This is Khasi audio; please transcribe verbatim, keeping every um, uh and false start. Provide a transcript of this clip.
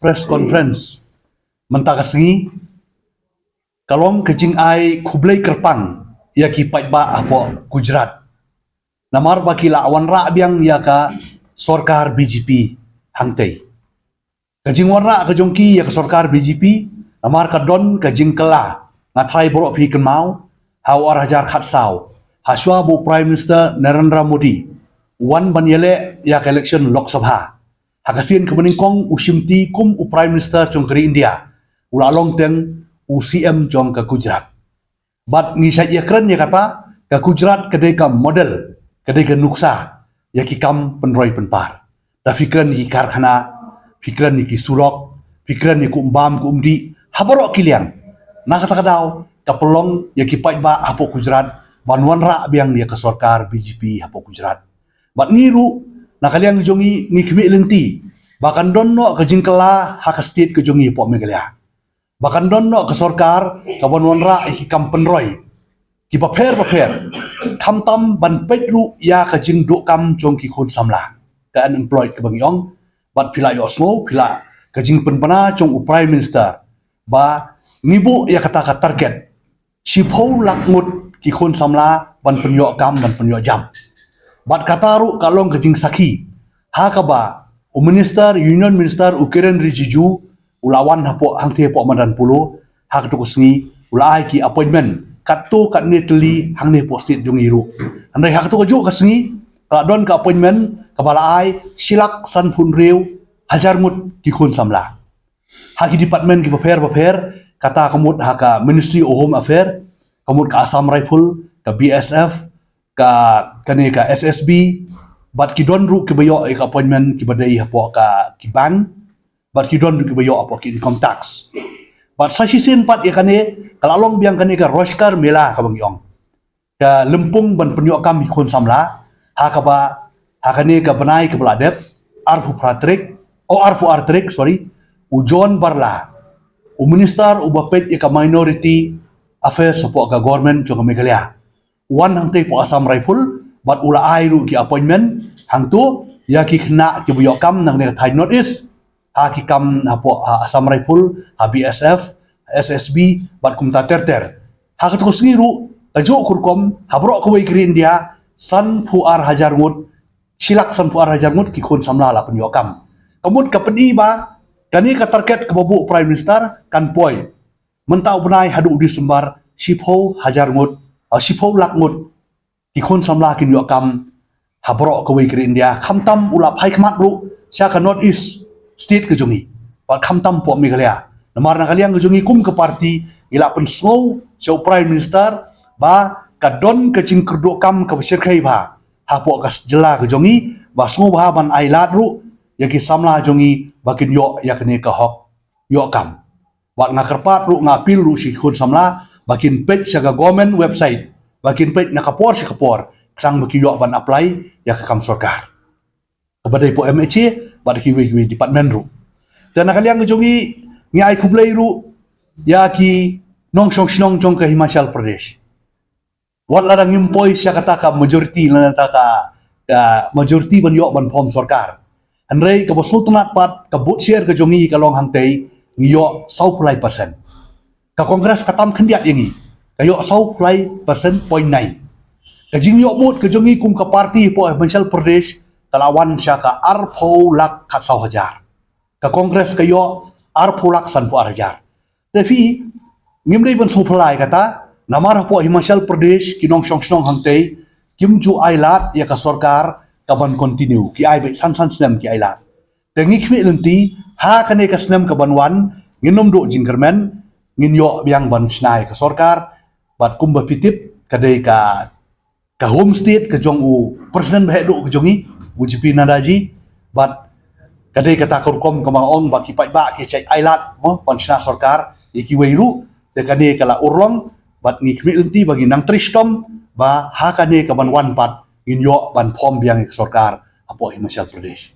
press conference mynta ka sngi ka long ka jingai khublei kyrpang ïa ki paidbah hapoh Gujarat. Namar ba ki la wanrah biang ïa ka sorkar B J P hangtei. Ka jingwanrah ka jong ki ïa ka sorkar B J P, namar ka don ka jingkylla, nga tharai baroh phi kynmaw, ha u ar hajar khatsaw, ha shuwa ba u Prime Minister Narendra Modi u wan ban ïaleh ïa ka election Lok Sabha, ha ka sien kaba nyngkong u shimti kum u Prime Minister jong ka ri India, u la long teng u C M jong ka Gujarat. Bad ngi shait ïakren ïa kata, ka Gujarat ka dei ka model, ka dei ka nuksa ïa ki kam pynroi pynpar. Da phi kren ïa ki karkhana, phi kren ïa ki surok, phi kren ïa ka um bam ka um dih, ha baroh ki liang. Na kata ka daw ka pynlong ïa ki paidbah hapoh Gujarat ban wanrah biang ïa ka sorkar B J P hapoh Gujarat. Bad ngi ruh, na ka liang jong ngi, ngi khmih lynti ba kan don noh ka jingkylla ha ka state ka jong ngi hapoh Meghalaya. Ba kan don noh ka sorkar kaban wanrah ïa ki kam pynroi kiba pher ba pher, khamtam ban peit ruh ïa ka jingduh kam jong ki khun samla, ka unemployed kaba ngi ong. Bad phi la ïohsngew, phi la, ka jingpynbna jong u Prime Minister ba ngi buh ïa kata ka target shiphew lak ngut ki khun samla ban pynïoh kam, ban pynïoh jam. Bad kata ruh ka long ka jingsakhi ha kaba u Minister, Union Minister u Kiren Rijiju u la wan hapoh, hangtei hapoh madan Polo, ha kato ka sngi u la ai ki appointment katto katne tylli hangne hapoh state jong ngi ruh. Hynrei ha kato ka juh ka sngi ka la don ka appointment kaba la ai shi lak sanphew hynriew hajar ngut ki khun samla ha ki department kiba pher ba pher, kata ka mut ha ka Ministry of Home Affairs, ka mut ka Assam Rifle, ka B S F, ka, kane ka S S B, bad ki don ruh kiba ïoh ïa ka appointment kiba dei hapoh ka, ki bank, bad ki don ruh kiba ïoh hapoh ki income tax. Bad sa shisien pat ïa kane, ka la long biang kane ka Roshkar Mela kaba ngi ong, ka lympung ban pynïoh kam ïa ki khun samla, ha kaba, ha kane ka bnai kaba la dep, arphew phra tarik, oh, arphew ar tarik, sorry, u John Barla, u Minister uba peit ïa ka Minority Affairs hapoh ka Government jong ka Meghalaya, u wan hangtei hapoh Assam Rifle, bad u la ai ruh ki appointment hangto ïa ki khynnah kiba ïoh kam na kane ka thaiñ North East, ha ki kam hapoh, ha Assam Rifle, ha B S F, ha S S B, bad kumta ter ter. Ha kato ka sngi ruh, ka juh ka rukom, ha baroh kawei ka ri India, sanphew ar hajar ngut, shi lak sanphew ar hajar ngut ki khun samla la pynïoh kam. Ka mut ka pyni ba kane ka target kaba buh Prime Minister kan poi. Mynta u bnai haduh u December, shiphew hajar ngut, ah, shiphew lak ngut ki khun samla kin ïoh kam ha baroh kawei ka ri India, khamtam u la phai khmat ruh sha ka North East state ka jong ngi, bad khamtam hapoh Meghalaya. Namar na ka liang ka jong ngi kum ka party, ngi la pynsngew sha u Prime Minister ba ka don ka jingkyrduh kam kaba shyrkhei bha hapoh ka jylla ka jong ngi, ba sngewbha ban ai lad ruh ïa ki samla jong ngi ba kin ïoh ïa kane ka hok ïoh kam. Bad nga kyrpad ruh, nga appeal ruh sha ki khun samla ba kin peit sha ka government website, ba kin peit na ka por sha ka por, khnang ba ki ïoh ban apply ïa ka kam sorkar, kaba dei hapoh M H A bad kiwei kiwei department ruh. Te na ka liang ka jong ngi, ngi ai khublei ruh ïa ki nongshong shnong jong ka Himachal Pradesh. Wat lada ngim poi sha kata ka majority, lada kata ka, ka majority ban ïoh ban form sorkar, hynrei kaba sngewtynnat pat, ka vote share ka jong ngi ka long hangtei, ngi ïoh sawphew lai percent. Ka Congress ka tam khyndiat ïa ngi, ka ïoh sawphew lai percent point nine. Ka jingïoh vote ka jong ngi kum ka party hapoh Himachal Pradesh ka la wan sha ka arphew lak khatsaw hajar. Ka Congress ka ïoh arphew lak sanphew ar hajar. Te phi, ngim dei ban sngewphylla ïa kata, namar hapoh Himachal Pradesh ki nongshong shnong hangtei kim ju ai lad ïa ka sorkar kaban continue, ki ai beit san san snem ki ai lad. Te ngi khmih lynti, ha kane ka snem kaban wan, ngin ym duh jingkyrmen, ngin ïoh biang ban shna ïa ka sorkar, bad kumba phi tip, ka dei ka ka home state ka jong u President ba heh duh ka jong ngi, u J P Nadda ji, bad ka dei kata ka rukom kaba nga ong ba ki paidbah ki shait ai lad mo ban shna sorkar ïa kiwei ruh. Te kane ka la urlong, bad ngi khmih lynti ba ngin nang trei shitom ba ha kane kaban wan pat ngin ïoh ban form biang ïa ka sorkar hapoh Himachal Pradesh.